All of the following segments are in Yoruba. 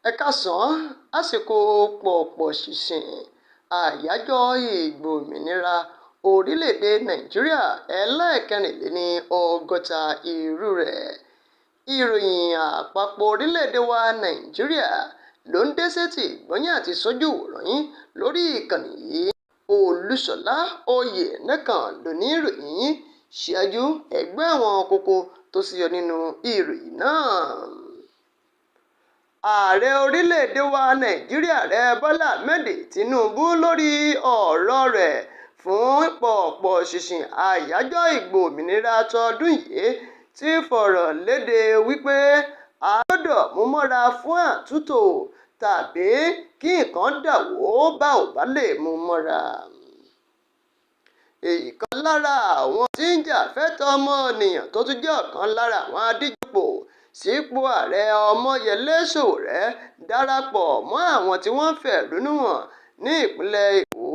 Ẹ káàsán, àsìkò pọ̀pọ̀ṣìnṣìn àyájọ́ ìgbòmìnira orílẹ̀-èdè Nàìjíríà ẹlẹ́ẹ̀kẹrìnléní 60 irú rẹ̀. Ìròyìn àpapọ̀ orílẹ̀-èdè wa Nàìjíríà ló ń dé sétí ìgbọ́yìn àti sójú ìwòran yín lórí ìkànnì yìí. Olúṣọlá Oyènẹ́kàn lóní ìròyìn yín. Ṣáájú, ẹ gbọ́ àwọn kókó tó ṣúyọ nínú ìròyìn náà. Ààrẹ orílẹ̀-èdè wa Nàìjíríà Ààrẹ Bọ́lá Ahmed Tinubu lórí ọ̀rọ̀ rẹ̀ fún pọ̀pọ̀ṣìnṣìn àyájọ́ ìgbòmìnira tọdún yìí ti fọ̀rọ̀ léde wípé a gbọ́dọ̀ mú mọ́ra fún àtúntò tàbí kí nǹkan dà wó bá ò bá lè mú mọ́ra. Ìkan lára àwọn tí ń jà fẹ́tọ̀ọ́ ọmọnìyàn tó tún jẹ́ ọ̀kan lára àwọn adíjepò sípò ààrẹ, Ọmọyẹlé Sowore, darapọ̀ mọ́ àwọn tí wọ́n ń fẹ̀hónú hàn ní ìpínlẹ̀ Èkó.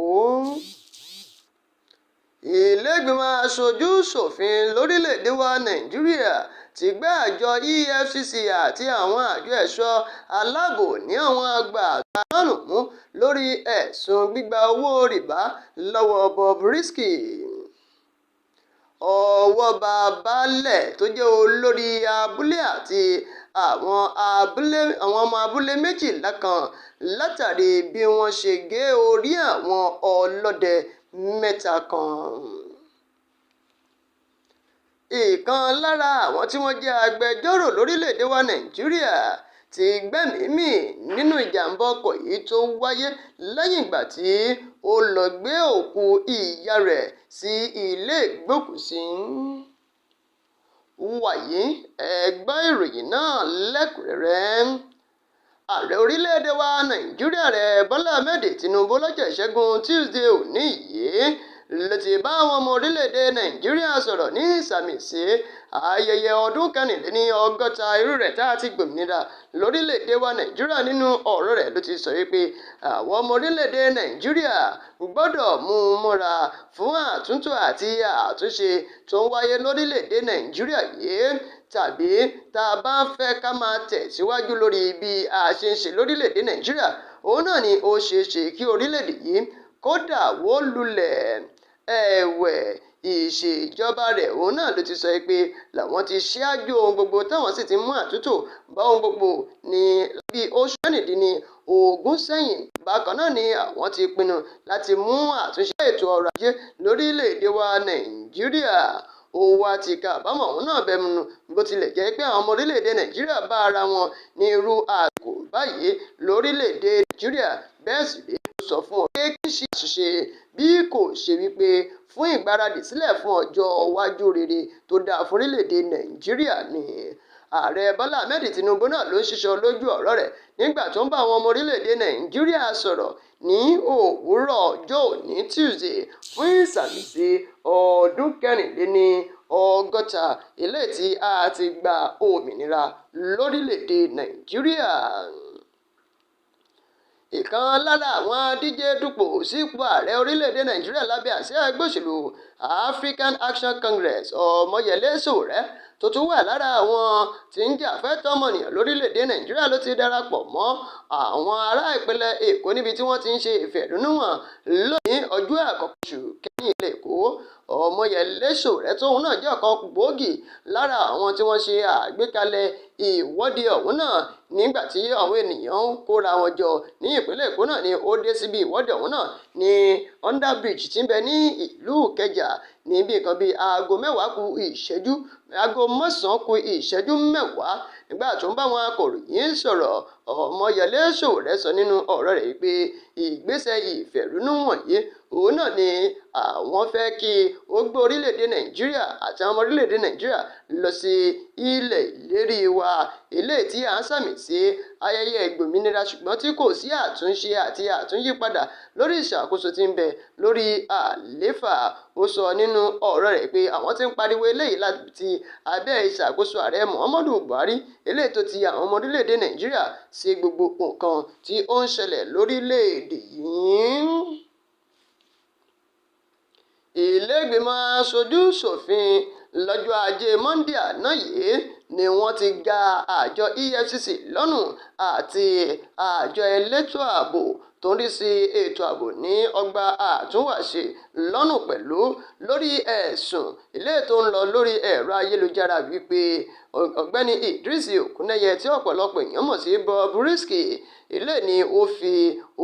Ilé-ìgbìmọ̀ aṣojú-ṣòfin lórílẹ̀-èdè wa Nàìjíríà ti gbé àjọ EFCC àti àwọn àjọ ẹ̀ṣọ́ aláàbò ní àwọn àgbà lọ́rùn mú lórí ẹ̀sùn gbígba owó rìbá lọ́wọ́ Bobrisky. Ọwọ́ bá baálẹ̀ tó jẹ́ olórí abúlé àti àwọn ọmọ abúlé 12 kan látàrí bí wọ́n ṣe gé orí àwọn ọlọ́dẹ 3 kan. Ìkan lára àwọn tí wọ́n jẹ́ agbẹjọ́rò lórílẹ̀-èdè wa Nàìjíríà ti gbẹ́mìí mì nínú ìjàmbá ọkọ̀ yìí tó wáyé lẹ́yìn ìgbà tí ó lọ gbé òkú ìyá rẹ̀ sí ilé ìgbókùúsí. Wàyí, ẹ gbọ́ ìròyìn náà lẹ́kùnrẹ́rẹ́. Ààrẹ orílẹ̀-èdè wa Nàìjíríà Ààrẹ Bọ́lá Ahmed Tinubu lọ́jọ́ Ìṣẹ́gun Tuesday òní yìí ló ti bá àwọn ọmọ orílẹ̀-èdè Nàìjíríà sọ̀rọ̀ ní ìsàmìsí ayẹyẹ ọdún 64 irú rẹ̀ tá a ti gbòmìnira lórílẹ̀-èdè wa Nàìjíríà. Nínú ọ̀rọ̀ rẹ̀ ló ti sọ wípé àwọn ọmọ orílẹ̀-èdè Nàìjíríà gbọ́dọ̀ mú un mọ́ra fún àtúntò àti àtúnṣe tó ń wáyé lórílẹ̀-èdè Nàìjíríà yìí, tàbí tá a bá fẹ́ ká máa tẹ̀síwájú lórí bí a ṣe ń ṣe lórílẹ̀-èdè Nàìjíríà, òun náà ni ó ṣeé ṣe kí orílẹ̀-èdè yìí kódà wó lulẹ̀. Ẹ̀wẹ̀, ìṣèjọba rẹ̀ òun náà ló ti sọ pé làwọn ti ṣíájú ohun gbogbo táwọn sì ti mú àtúntò bá ohun gbogbo ní bí oṣù 16 sẹ́yìn. Bákan náà ni àwọn ti pinnu láti mú àtúnṣe ètò ọrọ̀ ajé lórílẹ̀-èdè wa Nàìjíríà. Ó wá ti ka àbámọ̀ òun náà bẹnu bó tilẹ̀ jẹ́ pé àwọn ọmọ orílẹ̀-èdè Nàìjíríà bá ara wọn ní irú àsìkò báyìí lórílẹ̀-èdè Nàìjíríà. Bẹ́ẹ̀ sì rèé, ó sọ fún wọn pé kì í ṣe àṣìṣe bí kò ṣe wípé fún ìgbáradì sílẹ̀ fún ọjọ́ iwájú rere tó dáa fún orílẹ̀-èdè Nàìjíríà ni. Ààrẹ Bọ́lá Ahmed Tinubu náà ló ń ṣíṣọ lójú ọ̀rọ̀ rẹ̀ nígbà tó ń bá àwọn ọmọ orílẹ̀-èdè Nàìjíríà sọ̀rọ̀ ní òwúrọ̀ ọjọ́ òní Tuesday fún ìsàmìsí ọdún 64 eléyìí tí a ti gba òmìnira lórílẹ̀-èdè Nàìjíríà. Ìkan lára àwọn adíje dupò sípò ààrẹ orílẹ̀-èdè Nàìjíríà lábẹ́ àsíá ẹgbẹ́ òṣèlú African Action Congress, Ọmọyẹlé Sowore, tó tún wà lára àwọn tí ń jà fẹ́tọ̀ọ́ ọmọnìyàn lórílẹ̀-èdè Nàìjíríà, ló ti darapọ̀ mọ́ àwọn ará ìpínlẹ̀ Èkó níbi tí wọ́n ti ń ṣe ìfẹ̀hónúhàn lónìí ọjọ́ àkọ́kọ́ oṣù kẹ́yìn ìpínlẹ̀ Èkó. Ọmọyẹlé Sowore tóun náà jẹ́ ọ̀kan gbòógì lára àwọn tí wọ́n ṣe àgbékalẹ̀ ìwọ́de ọ̀hún náà nígbà tí àwọn ènìyàn ń kóra wọn jọ ní ìpínlẹ̀ Èkó náà ni ó dé síbi ìwọ́de ọ̀hún náà ní Under Bridge tí ń bẹ ní ìlú Ìkẹjà ní bí nǹkan bíi aago 10 kù ìṣẹ́jú, aago 9 kù ìṣẹ́jú 10. Nígbà tó ń bá àwọn akọ̀ròyìn sọ̀rọ̀, Ọmọyẹlé Sowore sọ nínú ọ̀rọ̀ rẹ̀ pé ìgbésẹ̀ ìfẹ̀hónúhàn wọ̀nyí òun náà ni àwọn fẹ́ kí ó gbé orílẹ̀-èdè Nàìjíríà àti àwọn ọmọ orílẹ̀-èdè Nàìjíríà lọ sí ilẹ̀ ìlérí wa eléyìí tí à ń sàmì sí ayẹyẹ ìgbòmìnira, ṣùgbọ́n tí kò sí àtúnṣe àti àtúnyípadà lórí ìṣàkóso tí ń bẹ lórí àlééfà. Ó sọ nínú ọ̀rọ̀ rẹ̀ pé àwọn tí ń pariwo eléyìí láti abẹ́ ìṣàkóso ààrẹ Muhammadu Buhari eléyìí tó ti àwọn ọmọ orílẹ̀-èdè Nàìjíríà sí gbogbo nǹkan tí ó ń ṣẹlẹ̀ lórílẹ̀-èdè yìí. Ilé-ìgbìmọ̀ aṣojú-ṣòfin lọ́jọ́ Ajé Monde àná yìí ni wọ́n ti ga àjọ EFCC lọ́nù àti àjọ elétò ààbò tó ń rí sí ètò ààbò ní ọgbà àtúnwàṣe lọ́nù pẹ̀lú lórí ẹ̀sùn ilé tó ń lọ lórí ẹ̀rọ ayélujára wípé ọ̀gbẹ́ni Idris Okuneye tí ọ̀pọ̀lọpọ̀ èèyàn mọ̀ sí Bobrisky ilé ni ó fi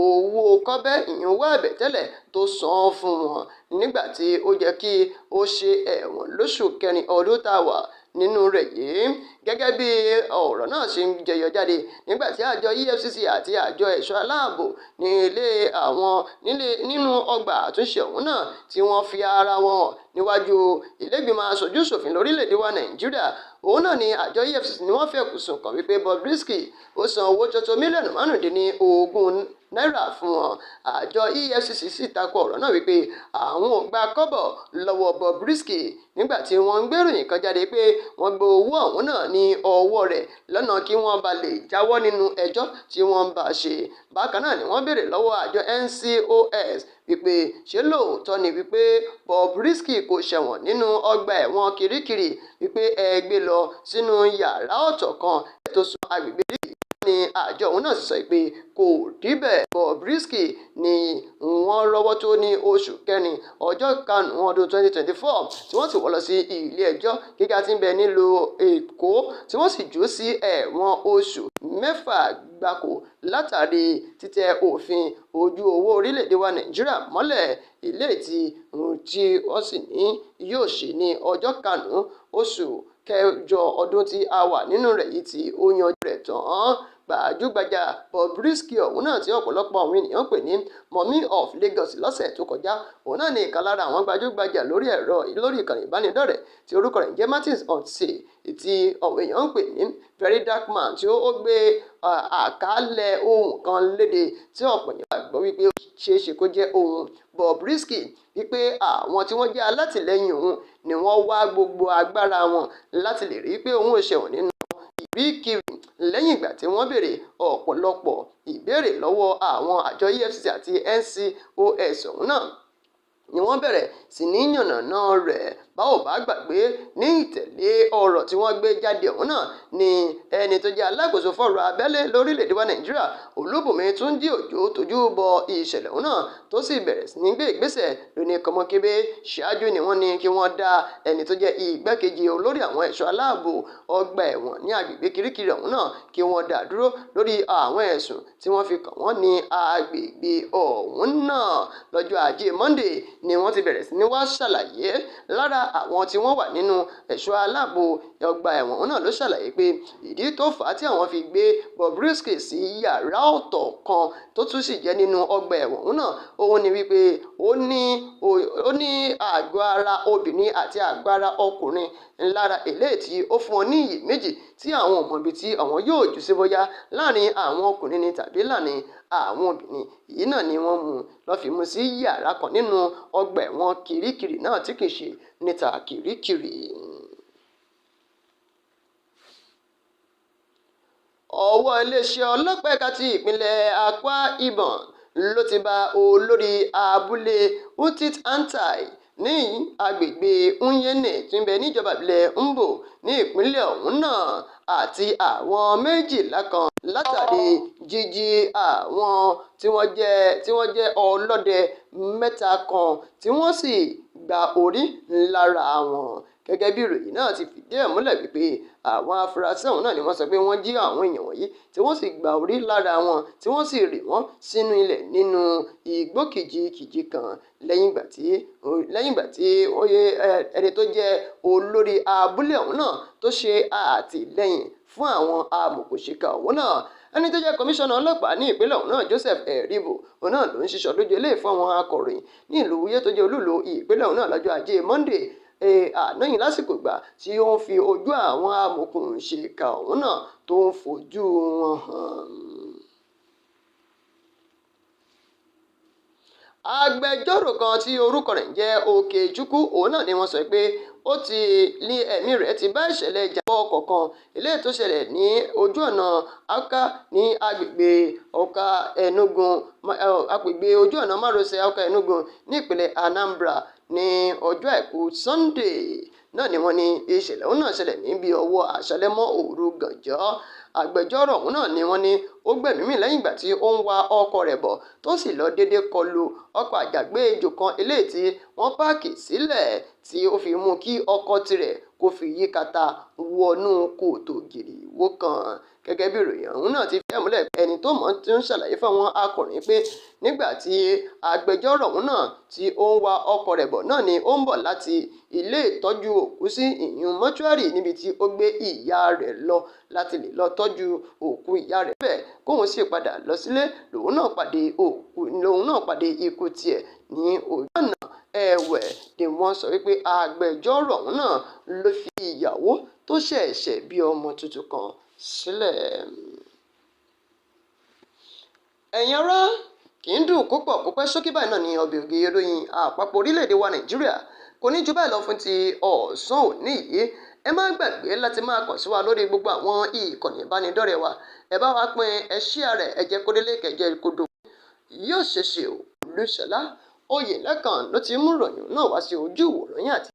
owó kọ́bẹ́ ìyún wá ẹ̀bẹ̀ tẹ́lẹ̀ tó san án fún wọn nígbà tí ó jẹ́ kí ó ṣe ẹ̀wọ̀n lóṣù kẹrin ọdún tá a wà nínú rẹ̀ yìí. Gẹ́gẹ́ bí ọ̀rọ̀ náà ṣe ń jẹyọ jáde nígbà tí àjọ EFCC àti àjọ ẹ̀ṣọ́ aláàbò ní ilé àwọn nílé nínú ọgbà àtúnṣe ọ̀hún náà tí wọ́n fi ara wọn hàn níwájú ìlẹ́gbìmọ̀ aṣojú-ṣòfin lórílẹ̀‐èdè wa Nàìjíríà, òun náà ni àjọ EFCC ni wọ́n fẹ̀kùn sùn kàn wípé Bobrisky ó san owó tó tó mílíọ̀nù 15 náírà fún wọn. Àjọ EFCC sì takò ọ̀rọ̀ náà wípé àwọn ò gba kọ́bọ̀ lọ́wọ́ Bobrisky nígbà tí wọ́n ń gbéròyìn kan jáde pé wọ́n gba owó ọ̀hún náà ní ọwọ́ rẹ̀ lọ́nà kí wọ́n bá lè jáwọ́ nínú ẹjọ́ tí wọ́n ń bá ṣe. Bákan náà ni wọ́n béèrè lọ́wọ́ àjọ NCOS wípé ṣé lóòótọ́ ni wípé Bobrisky kò ṣẹ̀wọ̀n nínú ọgbà ẹ̀wọ̀n Kirikiri, wípé ẹ gbé lọ sínú yàrá ọ̀tọ̀ kan tó sún agbègbè yìí ni. Àjọ òun náà sì sọ pé kò rí bẹ́ẹ̀. Bobrisky ni wọ́n rọ́wọ́ tó ní oṣù kẹrin ọjọ́ karùn-ún ọdún 2024, tí wọ́n sì wọ́ lọ sí ilé ẹjọ́ gíga tí ń bẹ nílùú Èkó, tí wọ́n sì jù ú sí ẹ̀wọ̀n oṣù 6 gbáko látàrí títẹ òfin ojú owó orílẹ̀-èdè wa Nàìjíríà mọ́lẹ̀, ilé tí wọ́n sì ní yóò ṣe ní ọjọ́ karùn-ún oṣù kẹjọ ọdún tí a wà nínú rẹ̀ yìí tí ó yanjú rẹ̀ tán. Gbajúgbajà Bobrisky ọ̀hún náà tí ọ̀pọ̀lọpọ̀ àwọn ènìyàn pè ní Mummy of Lagos lọ́sẹ̀ tó kọjá, òun náà ní ìkan lára àwọn gbajúgbajà lórí ẹ̀rọ lórí ìkànnì ìbánidọ́rẹ̀ẹ́ tí orúkọ rẹ̀ ń jẹ́ Martins Otse, tí àwọn èèyàn ń pè ní Very Dark Man, tí ó gbé àkàálẹ̀ ohun kan léde tí ọ̀pọ̀ èèyàn gbàgbọ́ wípé ó ṣeé ṣe kó jẹ́ ohun Bobrisky, wípé àwọn tí wọ́n jẹ́ alátìlẹyìn òun ni wọ́n wá gbogbo agbára wọn láti lè rí pé òun ò ṣẹ̀wọ̀n nínú Kirikiri lẹ́yìn ìgbà tí wọ́n béèrè ọ̀pọ̀lọpọ̀ ìbéèrè lọ́wọ́ àwọn àjọ EFCC àti NCOS ọ̀hún náà ni wọ́n bẹ̀rẹ̀ sí ní yànnàná rẹ̀. Bá ò bá gbàgbé, ní ìtẹ̀lé ọ̀rọ̀ tí wọ́n gbé jáde ọ̀hún náà ni ẹni tó jẹ́ alákòóso fọ̀rọ̀ abẹ́lé lórílẹ̀‐èdè wa Nàìjíríà, Olúbùnmi Túnjí Òjó, tójú bọ ìṣẹ̀lẹ̀ ọ̀hún náà tó sì bẹ̀rẹ̀ sí ní gbé ìgbésẹ̀ lóní kọmọkébé. Ṣáájú ni wọ́n ní kí wọ́n dá ẹni tó jẹ́ igbákejì olórí àwọn ẹ̀ṣọ́ aláàbò ọgbà ẹ̀wọ̀n ní agbègbè Kirikiri ọ̀hún náà kí wọ́n dá dúró lórí àwọn ẹ̀sùn tí wọ́n fi kàn wọ́n ní agbègbè ọ̀hún náà. Lọ́jọ́ Ajé Monday ni wọ́n ti bẹ̀rẹ̀ sí ní wá ṣàlàyé. Lára àwọn tí wọ́n wà nínú ẹ̀ṣọ́ aláàbò ọgbà ẹ̀wọ̀n náà ló ṣàlàyé pé ìdí tó fà á tí àwọn fi gbé Bobrisky sí yàrá ọ̀tọ̀ kan tó tún sì jẹ́ nínú ọgbà ẹ̀wọ̀n náà òun ni wípé ó ní àgọ́ ara obìnrin àti àgọ́ ara ọkùnrin lára, eléyìí tí ó fún wọn ní iyèméjì tí àwọn ò mọ ibi tí àwọn yóò jù sí, bóyá láàrin àwọn ọkùnrin ni tàbí láàrin àwọn obìnrin. Èyí náà ni wọ́n mú lọ́ fi mú sí yàrá kan nínú ọgbà ẹ̀wọ̀n Kirikiri náà tí kì í ṣe níta Kirikiri. Ọwọ́ iléeṣẹ́ ọlọ́pàá ẹ̀ka ti ìpínlẹ̀ Akwa Ibom ló ti bá olórí abúlé Utit Antai ní agbègbè Unyene tí ń bẹ níjọba ìbílẹ̀ Mbo ní ìpínlẹ̀ ọ̀hún náà àti àwọn 12 kan látàrí jíjí àwọn tí wọ́n jẹ́ ọlọ́dẹ 3 kan tí wọ́n sì gba orí lára wọn. Gẹ́gẹ́ bí ìròyìn náà ti fìdí ẹ̀ múlẹ̀ wípé àwọn afurasí ọ̀hún náà ni wọ́n sọ pé wọ́n jí àwọn èèyàn wọ̀nyí tí wọ́n sì gba orí lára wọn tí wọ́n sì rì wọ́n sínú ilẹ̀ nínú igbó kìjikìji kan lẹ́yìn ìgbà tí ẹni tó jẹ́ olórí abúlé ọ̀hún náà tó ṣe àtìlẹ́yìn fún àwọn amòòkùnṣìkà ọ̀hún náà. Ẹni tó jẹ́ kọmíṣánná ọlọ́pàá ní ìpínlẹ̀ ọ̀hún náà, Joseph Eribo, òun náà ló ń ṣiṣọ́ lójú eléyìí fún àwọn akọ̀ròyìn ní ìlú Wuyé tó jẹ́ olúìlú ìpínlẹ̀ ọ̀hún náà lọ́jọ́ Ajé Monday àná yìí lásìkò ìgbà tí ó ń fi ojú àwọn amòòkùnṣìkà ọ̀hún náà tó ń fojú wọn hàn. Agbẹjọ́rò kan tí orúkọ rẹ̀ ń jẹ́ Okechukwu, òun náà ni wọ́n sọ pé ó ti ní ẹ̀mí rẹ̀ ti bá ìṣẹ̀lẹ̀ ìjàmbá ọkọ̀ kan eléyìí tó ṣẹlẹ̀ ní ojú ọ̀nà Awka ní agbègbè Awka Enugu, agbègbè ojú ọ̀nà márosẹ̀ Awka Enugu ní ìpínlẹ̀ Anambra ní ọjọ́ Àìkú Sunday. Náà ni wọ́n ní ìṣẹ̀lẹ̀ ọ̀hún náà ṣẹlẹ̀ níbi ọwọ́ àṣálẹ́ mọ́ òru gànjọ́. Agbẹjọ́rò ọ̀hún náà ni wọ́n ní ó gbẹ̀mí mì lẹ́yìn ìgbà tí ó ń wa ọkọ̀ rẹ̀ bọ̀, tó sì lọ déédé kọlu ọkọ̀ àjàgbé-ejò kan eléyìí tí wọ́n páàkì sílẹ̀, tí ó fi mú kí ọkọ̀ tirẹ̀ kó fi yí kata wọnú kòtò gìrìwó kan. Gẹ́gẹ́ bí ìròyìn ọ̀hún náà ti fi múlẹ̀, ẹni tó mọ̀ tí ń ṣàlàyé fáwọn akọ̀ròyìn pé nígbà tí agbẹjọ́rò ọ̀hún náà tí ó ń wa ọkọ̀ rẹ̀ bọ̀ náà ni ó ń bọ̀ láti ilé ìtọ́jú òkú sí, ìyún mọ́ṣúárì, níbi tí ó gbé ìyá rẹ̀ lọ láti lè lọ tọ́jú òkú ìyá rẹ̀ bẹ́ẹ̀, kóun sì padà lọ sílé, lòun náà pàdé ikú tiẹ̀ ní ojú ọ̀nà. Ẹ̀wẹ̀ ni wọ́n sọ wípé agbẹjọ́rò ọ̀hún náà ló fi ìyàwó tó ṣẹ̀ṣẹ̀ bí ọmọ tuntun kan sílẹ̀. Ẹ̀yin ará, kì í dùn púpọ̀ púpẹ́, ṣókí báyìí náà ni ọbẹ̀ ògì. Ìròyìn àpapọ̀ orílẹ̀-èdè wa Nàìjíríà kò ní ju báyìí lọ fún ti ọ̀sán òní yìí. Ẹ má gbàgbé láti máa kàn sí wa lórí gbogbo àwọn ìkànnì ìbánidọ́rẹ̀ẹ́ wa. Ẹ bá wa pín, ẹ share rẹ̀, ẹ jẹ́ kó délé kẹjẹ kó dò yóò ṣeéṣe o. Olúṣọlá Oyèlẹ́kàn ló ti mú ìròyìn náà wá sí ojú ìwòran yín àti